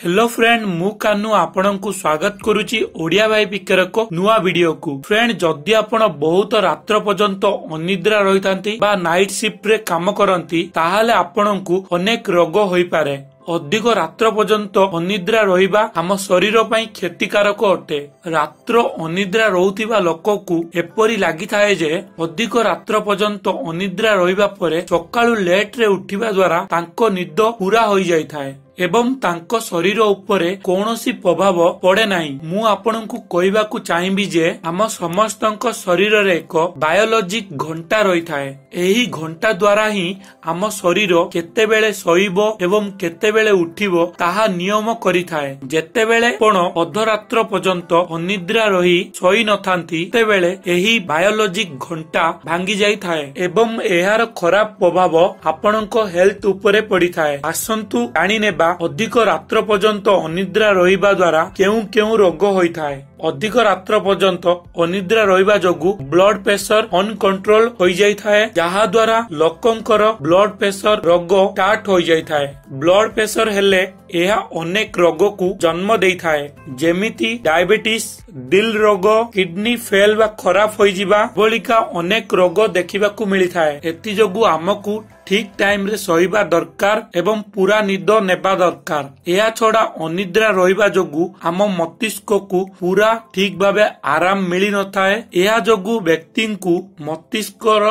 Hello friend, ମୁଁ କାହ୍ନୁ ଆପଣଙ୍କୁ ସ୍ୱାଗତ କରୁଛି ଓଡ଼ିଆ ଭାଇ ପିକର ଏକ ନୂଆ ଭିଡିଓକୁ। ଫ୍ରେଣ୍ଡ, ଯଦି ଆପଣ ବହୁତ ରାତ୍ର ପର୍ଯ୍ୟନ୍ତ ଅନିଦ୍ରା ରହିଥାନ୍ତି ବା ନାଇଟ୍ ସିଫ୍ଟରେ କାମ କରନ୍ତି, ତାହେଲେ ଆପଣଙ୍କୁ ଅନେକ ରୋଗ ହୋଇପାରେ। ଅଧିକ ରାତ୍ର ପର୍ଯ୍ୟନ୍ତ ଅନିଦ୍ରା ରହିବା ଆମ ଶରୀର ପାଇଁ କ୍ଷତିକାରକ ଅଟେ। ରାତ୍ର ଅନିଦ୍ରା ରହୁଥିବା ଲୋକକୁ ଏପରି ଲାଗିଥାଏ ଯେ ଅଧିକ ରାତ୍ର ପର୍ଯ୍ୟନ୍ତ ଅନିଦ୍ରା ରହିବା ପରେ ସକାଳୁ ଲେଟରେ ଉଠିବା ଦ୍ୱାରା ତାଙ୍କ ନିଦ ପୁରା ହୋଇଯାଇଥାଏ ଏବଂ ତାଙ୍କ ଶରୀର ଉପରେ କୌଣସି ପ୍ରଭାବ ପଡେ ନାହିଁ। ମୁଁ ଆପଣଙ୍କୁ କହିବାକୁ ଚାହିଁବି ଯେ ଆମ ସମସ୍ତଙ୍କ ଶରୀରରେ ଏକ ବାୟୋଲୋଜିକ ଘଣ୍ଟା ରହିଥାଏ। ଏହି ଘଣ୍ଟା ଦ୍ୱାରା ହିଁ ଆମ ଶରୀର କେତେବେଳେ ଶୋଇବ ଏବଂ କେତେବେଳେ ଉଠିବ ତାହା ନିୟମ କରିଥାଏ। ଯେତେବେଳେ ଆପଣ ଅଧରାତ୍ର ପର୍ଯ୍ୟନ୍ତ ଅନିଦ୍ରା ରହି ଶୋଇ ନଥାନ୍ତି, ସେତେବେଳେ ଏହି ବାୟୋଲୋଜିକ ଘଣ୍ଟା ଭାଙ୍ଗି ଯାଇଥାଏ ଏବଂ ଏହାର ଖରାପ ପ୍ରଭାବ ଆପଣଙ୍କ ହେଲ୍ଥ ଉପରେ ପଡିଥାଏ। ଆସନ୍ତୁ ଜାଣିନେବା ଅଧିକ ରାତ୍ର ପର୍ଯ୍ୟନ୍ତ ଅନିଦ୍ରା ରହିବା ଦ୍ୱାରା କେଉଁ କେଉଁ ରୋଗ ହୋଇଥାଏ। ଅଧିକ ରାତ୍ର ପର୍ଯ୍ୟନ୍ତ ଅନିଦ୍ରା ରହିବା ଯୋଗୁ ବ୍ଲଡ ପ୍ରେସର ଅନକଣ୍ଟ୍ରୋଲ ହୋଇଯାଇଥାଏ, ଯାହା ଦ୍ୱାରା ଲୋକଙ୍କର ବ୍ଲଡ ପ୍ରେସର ରୋଗ ଷ୍ଟାର୍ଟ ହୋଇଯାଇଥାଏ। ବ୍ଲଡ ପ୍ରେସର ହେଲେ ଏହା ଅନେକ ରୋଗକୁ ଜନ୍ମ ଦେଇଥାଏ, ଯେମିତି ଡାଇବେଟିସ୍, ଦିଲ ରୋଗ, କିଡନୀ ଫେଲ ବା ଖରାପ ହୋଇଯିବା ଭଳିକା ଅନେକ ରୋଗ ଦେଖିବାକୁ ମିଳିଥାଏ। ଏଥିଯୋଗୁ ଆମକୁ ଠିକ ଟାଇମରେ ଶୋଇବା ଦରକାର ଏବଂ ପୁରା ନିଦ ନେବା ଦରକାର। ଏହା ଛଡା ଅନିଦ୍ରା ରହିବା ଯୋଗୁ ଆମ ମସ୍ତିଷ୍କକୁ ପୁରା ଠିକ ଭାବେ ଆରାମ ମିଳିନଥାଏ। ଏହା ଯୋଗୁ ବ୍ୟକ୍ତିଙ୍କୁ ମସ୍ତିଷ୍କର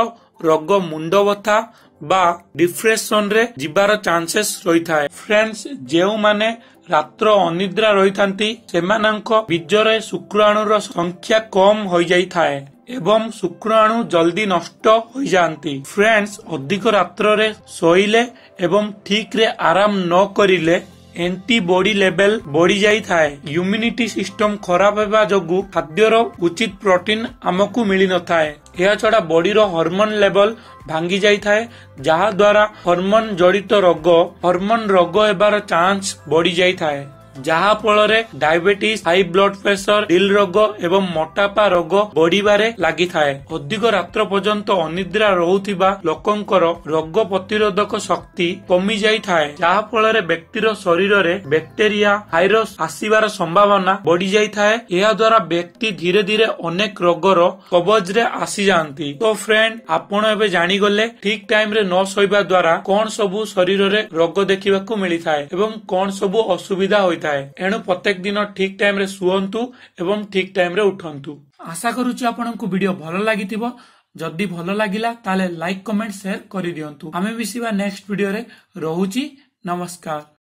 ରୋଗ, ମୁଣ୍ଡବଥା ବା ଡିପ୍ରେସନରେ ଯିବାର ଚାନ୍ସେସ୍ ରହିଥାଏ। ଫ୍ରେଣ୍ଡସ୍, ଯେଉଁମାନେ ରାତ୍ର ଅନିଦ୍ରା ରହିଥାନ୍ତି ସେମାନଙ୍କ ବୀଜରେ ଶୁକ୍ରାଣୁର ସଂଖ୍ୟା କମ ହୋଇଯାଇଥାଏ ଏବଂ ଶୁକ୍ରାଣୁ ଜଲ୍ଦି ନଷ୍ଟ ହୋଇଯାଆନ୍ତି। ଫ୍ରେଣ୍ଡସ୍, ଅଧିକ ରାତ୍ରରେ ଶୋଇଲେ ଏବଂ ଠିକରେ ଆରାମ ନ କରିଲେ ଆଣ୍ଟିବଡି ଲେଭେଲ ବଢି ଯାଇଥାଏ। ଇମ୍ୟୁନିଟି ସିଷ୍ଟମ ଖରାପ ହେବା ଯୋଗୁ ଖାଦ୍ୟର ଉଚିତ ପ୍ରୋଟିନ ଆମକୁ ମିଳିନଥାଏ। ଏହାଛଡା ବଡିର ହରମୋନ ଲେଭେଲ ଭାଙ୍ଗି ଯାଇଥାଏ, ଯାହା ଦ୍ୱାରା ହରମୋନ ଜଡ଼ିତ ରୋଗ, ହରମୋନ ରୋଗ ହେବାର ଚାନ୍ସ ବଢି ଯାଇଥାଏ, ଯାହା ଫଳରେ ଡାଇବେଟିସ୍, ହାଇ ବ୍ଲଡ ପ୍ରେସର, ଦିଲ ରୋଗ ଏବଂ ମୋଟାପା ରୋଗ ବଢିବାରେ ଲାଗିଥାଏ। ଅଧିକ ରାତ୍ର ପର୍ଯ୍ୟନ୍ତ ଅନିଦ୍ରା ରହୁଥିବା ଲୋକଙ୍କର ରୋଗ ପ୍ରତିରୋଧକ ଶକ୍ତି କମି ଯାଇଥାଏ, ଯାହା ଫଳରେ ବ୍ୟକ୍ତିର ଶରୀରରେ ବ୍ୟାକ୍ଟେରିଆ, ଭାଇରସ ଆସିବାର ସମ୍ଭାବନା ବଢି ଯାଇଥାଏ। ଏହା ଦ୍ୱାରା ବ୍ୟକ୍ତି ଧୀରେ ଧୀରେ ଅନେକ ରୋଗର କବଜରେ ଆସିଯାଆନ୍ତି। ତ ଫ୍ରେଣ୍ଡ, ଆପଣ ଏବେ ଜାଣିଗଲେ ଠିକ ଟାଇମରେ ନ ଶୋଇବା ଦ୍ୱାରା କଣ ସବୁ ଶରୀରରେ ରୋଗ ଦେଖିବାକୁ ମିଳିଥାଏ ଏବଂ କଣ ସବୁ ଅସୁବିଧା ହୋଇଥାଏ। ଏଣୁ ପ୍ରତ୍ୟେକ ଦିନ ଠିକ ଟାଇମରେ ଶୁଅନ୍ତୁ ଏବଂ ଠିକ ଟାଇମରେ ଉଠନ୍ତୁ। ଆଶା କରୁଛି ଆପଣଙ୍କୁ ଭିଡିଓ ଭଲ ଲାଗିଥିବ। ଯଦି ଭଲ ଲାଗିଲା ତାହେଲେ ଲାଇକ୍, କମେଣ୍ଟ, ସେୟାର କରିଦିଅନ୍ତୁ। ଆମେ ମିଶିବା ନେକ୍ସଟ ଭିଡିଓରେ। ରହୁଛି, ନମସ୍କାର।